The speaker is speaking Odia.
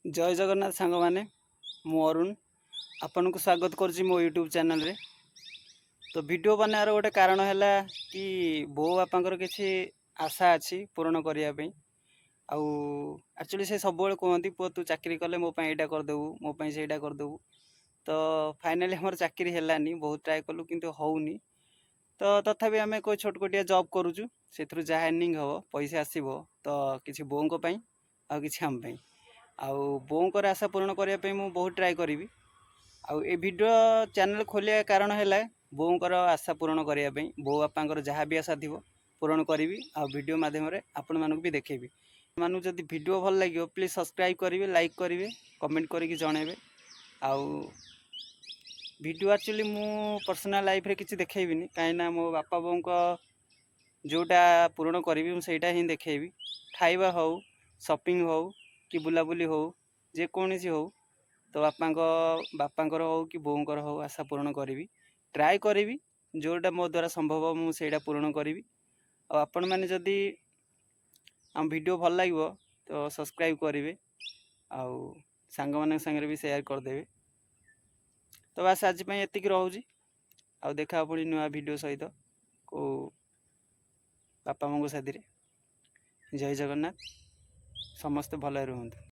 ଜୟ ଜଗନ୍ନାଥ ସାଙ୍ଗମାନେ, ମୁଁ ଅରୁଣ ଆପଣଙ୍କୁ ସ୍ୱାଗତ କରୁଛି ମୋ ୟୁଟ୍ୟୁବ୍ ଚ୍ୟାନେଲରେ। ତ ଭିଡ଼ିଓ ବନାଇବାର ଗୋଟେ କାରଣ ହେଲା କି ବୋଉ ବାପାଙ୍କର କିଛି ଆଶା ଅଛି ପୂରଣ କରିବା ପାଇଁ। ଆଉ ଆକ୍ଚୁଆଲି ସେ ସବୁବେଳେ କୁହନ୍ତି, "ପୁଅ, ତୁ ଚାକିରି କଲେ ମୋ ପାଇଁ ଏଇଟା କରିଦେବୁ, ମୋ ପାଇଁ ସେଇଟା କରିଦେବୁ।" ତ ଫାଇନାଲି ଆମର ଚାକିରି ହେଲାନି। ବହୁତ ଟ୍ରାଏ କଲୁ କିନ୍ତୁ ହେଉନି। ତ ତଥାପି ଆମେ କେଉଁ ଛୋଟକୋଟିଆ ଜବ୍ କରୁଛୁ, ସେଥିରୁ ଯାହା ଏର୍ଣ୍ଣିଂ ହେବ, ପଇସା ଆସିବ, ତ କିଛି ବୋଉଙ୍କ ପାଇଁ ଆଉ କିଛି ଆମ ପାଇଁ। ଆଉ ବୋଉଙ୍କର ଆଶା ପୂରଣ କରିବା ପାଇଁ ମୁଁ ବହୁତ ଟ୍ରାଏ କରିବି। ଆଉ ଏ ଭିଡ଼ିଓ ଚ୍ୟାନେଲ୍ ଖୋଲିବା କାରଣ ହେଲା ବୋଉଙ୍କର ଆଶା ପୂରଣ କରିବା ପାଇଁ। ବୋଉ ବାପାଙ୍କର ଯାହା ବି ଆଶା ଥିବ ପୂରଣ କରିବି ଆଉ ଭିଡ଼ିଓ ମାଧ୍ୟମରେ ଆପଣମାନଙ୍କୁ ବି ଦେଖେଇବି। ମାନଙ୍କୁ ଯଦି ଭିଡ଼ିଓ ଭଲ ଲାଗିବ, ପ୍ଲିଜ୍ ସବସ୍କ୍ରାଇବ୍ କରିବେ, ଲାଇକ୍ କରିବେ, କମେଣ୍ଟ କରିକି ଜଣାଇବେ। ଆଉ ଭିଡ଼ିଓ ଆକ୍ଚୁଆଲି ମୁଁ ପର୍ସନାଲ୍ ଲାଇଫ୍ରେ କିଛି ଦେଖେଇବିନି, କାହିଁକିନା ମୋ ବାପା ବୋଉଙ୍କ ଯେଉଁଟା ପୂରଣ କରିବି, ମୁଁ ସେଇଟା ହିଁ ଦେଖେଇବି। ଖାଇବା ହେଉ, ସପିଂ ହେଉ କି ବୁଲାବୁଲି ହେଉ, ଯେକୌଣସି ହେଉ, ତ ବାପାଙ୍କର ହେଉ କି ବୋଉଙ୍କର ହେଉ, ଆଶା ପୂରଣ କରିବି, ଟ୍ରାଏ କରିବି। ଯେଉଁଟା ମୋ ଦ୍ୱାରା ସମ୍ଭବ, ମୁଁ ସେଇଟା ପୂରଣ କରିବି। ଆଉ ଆପଣମାନେ ଯଦି ଆମ ଭିଡ଼ିଓ ଭଲ ଲାଗିବ ତ ସବସ୍କ୍ରାଇବ୍ କରିବେ ଆଉ ସାଙ୍ଗମାନଙ୍କ ସାଙ୍ଗରେ ବି ସେୟାର କରିଦେବେ। ତ ବାସ୍, ଆଜି ପାଇଁ ଏତିକି ରହୁଛି। ଆଉ ଦେଖା ହେବ ପୁଣି ନୂଆ ଭିଡ଼ିଓ ସହିତ କେଉଁ ବାପା ମାଆଙ୍କ ସାଥିରେ। ଜୟ ଜଗନ୍ନାଥ, ସମସ୍ତେ ଭଲରେ ରୁହନ୍ତୁ।